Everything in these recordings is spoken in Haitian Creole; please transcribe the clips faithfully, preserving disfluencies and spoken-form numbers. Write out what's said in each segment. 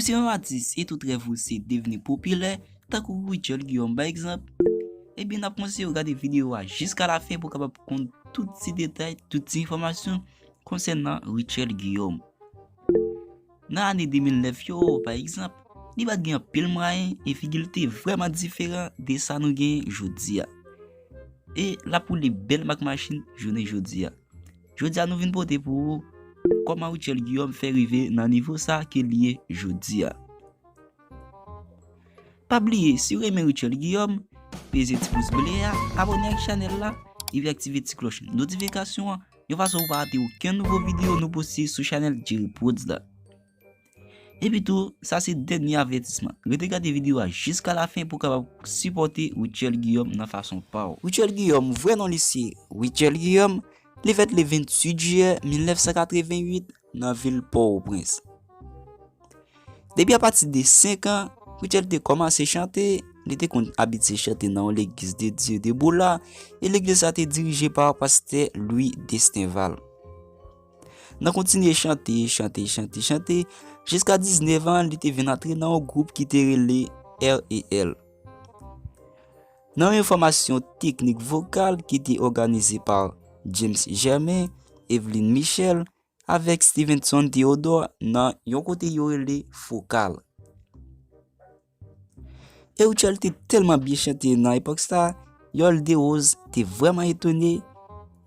Si yon atis e tout rèv ou se devni popilè, tankou Rutshelle Guillaume pa egzanp, ebyen n ap konseye w gade videyo a jiska lafen pou w kapab konn tout ti detay, tout ti enfòmasyon konsènan Rutshelle Guillaume. Nan ane de mil nèf yo, pa egzanp, li pa t gen anpil mwayen e figi l te vrèman diferan de sa nou gen jodi a. E l ap woule bèl mak machin jounen jodi a. Jodi a nou vin pote pou ou kòman Rutshelle Guillaume fè rive nan nivo sa ke l ye jodi a. Pa bliye, si w renmen Rutshelle Guillaume, peze ti pous ble a, abòne ak chanèl la, epi aktive ti klòch notifikasyon an, yon fason pou w pa rate okenn nouvo videyo nou poste sou chanèl Jerry Prodz la. Epi tou, sa se dènye avètisman. Rete gade videyo a jiska lafen pou w kapab sipòte Rutshelle Guillaume nan fason pa w. Rutshelle Guillaume, vrè non li se Rutshelle Guillaume, li fèt le venntuit jiyè mil nèf san katreventuit nan vil Pòtoprens. Depi apati de senk an, Rutshelle te kòmanse chante, li te konn abitye chante nan yon legliz de Dye de Boula, e legliz sa te dirije pa pastè Louis Destinval. Nan kontinye chante, chante, chante, chante, jiska diznèf an, li te vin antre nan yon gwoup ki te rele R E L. Nan yon fòmasyon teknik vokal ki te òganize pa James Germain, Evelyn Michel, avèk Stevenson Theodore nan yon kote yo rele Fokal. E Rutshelle te tèlman byen chante nan epòk sa, Yolde Rose te vrèman etone,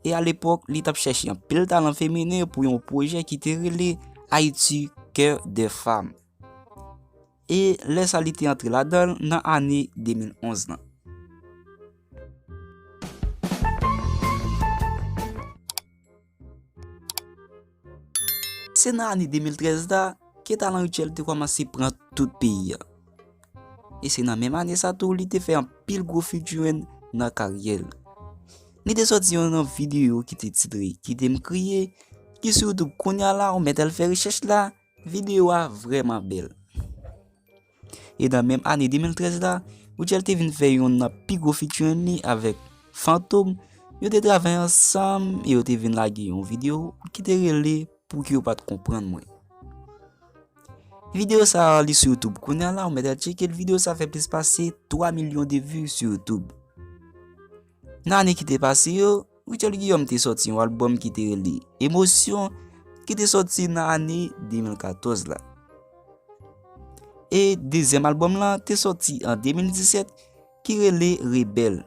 e alepòk, li t ap chèche anpil talan feminen pou yon pwojè ki te rele Haïti, Cœur des Femmes. E lè sa, li te antre ladan l nan ane de mil onz lan. Se nan ane de mil trèz la ke talan Rutshelle te kòmanse pran tout peyi a. E se nan menm ane sa tou li te fè anpil gwo featuring nan karyè l. Li te sòti yon nan videyo ki te titre Kite m kriye, ki sou YouTube kounye a la, ou mèt al fè rechèch la, videyo a vrèman bèl. E nan menm ane de mil trèz la, Rutshelle te vin fè youn nan pi gwo featuring li avèk Fantom. Yo te travay ansanm e yo te vin lage yon videyo ki te rele Pouki yo pa t konprann mwen. Videyo sa a, li sou YouTube kounye a la, ou mèt al tcheke l, videyo sa a fè plis pase twa milyon de vues sou YouTube. Nan ane ki te pase yo, Rutshelle Guillaume te sòti yon albòm ki te rele Emosyon, ki te sòti nan ane de mil katòz la. E dezyèm albòm lan te sòti an de mil disèt, ki rele Rebèl.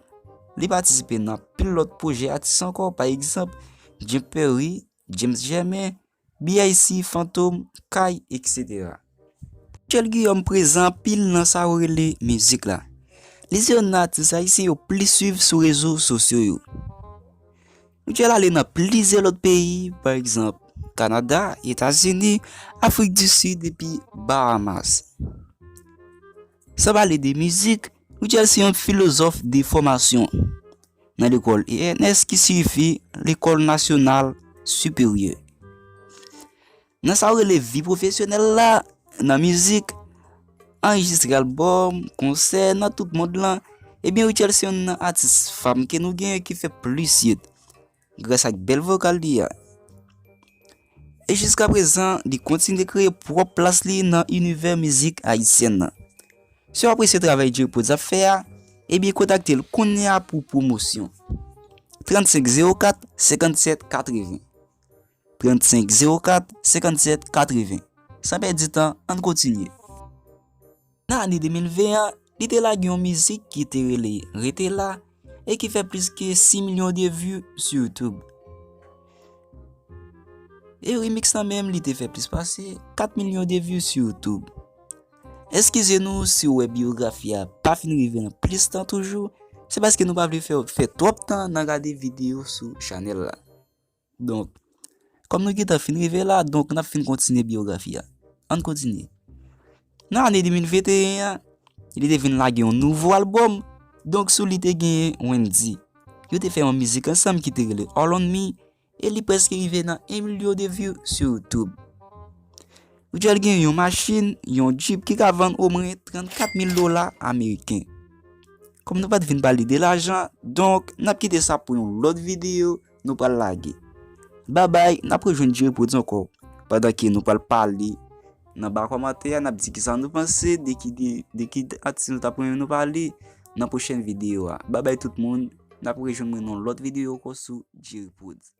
Li patisipe nan anpil lòt pwojè atis ankò, pa egzanp, Jim Perry, James Germain, B I C, Fantom, Kay, et cetera. Rutshelle Guillaume prezan anpil nan sa yo rele mizik la. Li se youn nan atis ayisyen yo plis swiv sou rezo sosyo yo. Rutshelle ale nan plizyè lòt peyi, pa egzanp, Kanada, Etazini, Afrik di Sid epi Bahamas. San pale de mizik, Rutshelle se yon filozòf de fòmasyon nan lekòl E N S ki siyifi Lekòl Nasyonal Siperyè. Nan sa yo rele vi pwofesyonèl la, nan mizik, anrejistre albòm, konsè, nan tout mond lan, ebyen Rutshelle se youn nan atis fanm ke nou genyen ki fè plis hit, gras ak bèl vokal li a. E jiska prezan, li kontinye kreye pwòp plas li nan inivè mizik ayisyèn nan. Si w apresye travay Jerry Prodz ap fè a, ebyen kontakte l kounye a pou pwomosyon. Trannsenk zewo kat, senkannsèt katreven. Trannsenk zewo kat, senkannsèt katreven. San pèdi tan, ann kontinye. Nan ane de mil ven an, li te lage yon mizik ki te rele Rete La e ki fè plis ke sis milyon de vues sou YouTube. E remix lan menm, li te fè plis pase kat milyon de vues sou YouTube. Eskize nou si w wè biyografi a pa fin rive nan plis tan toujou, se paske nou pa vle fè, fè twòp tan nan gade videyo sou chanèl la. Donk, kòm nou gentan fin rive la, donk n ap fin kontinye biyografi a. Ann kontinye. Nan ane de mil venteyen an, li te vin lage yon nouvo albòm, donk sou li te genyen Wendy. Yo te fè yon mizik ansanm ki te rele All on Me, e li prèske rive nan yon milyon de vues sou YouTube. Rutshelle gen yon machin, yon Jeep ki ka vann omwen trannkat mil dola ameriken. Kòm nou pa t vin pale de lajan, donk n ap kite sa pou yon lòt videyo nou pral lage. Babay, n ap rejwenn Jerry Prodz ankò, pandan ke nou pral pale nan ba kòmantè a, n ap di kisa nou panse de ki, de, de ki atis nou t ap renmen nou pale nan pwochèn videyo a. Babay tout moun, n ap rejwenn mwen nan lòt videyo ankò sou Jerry Prod.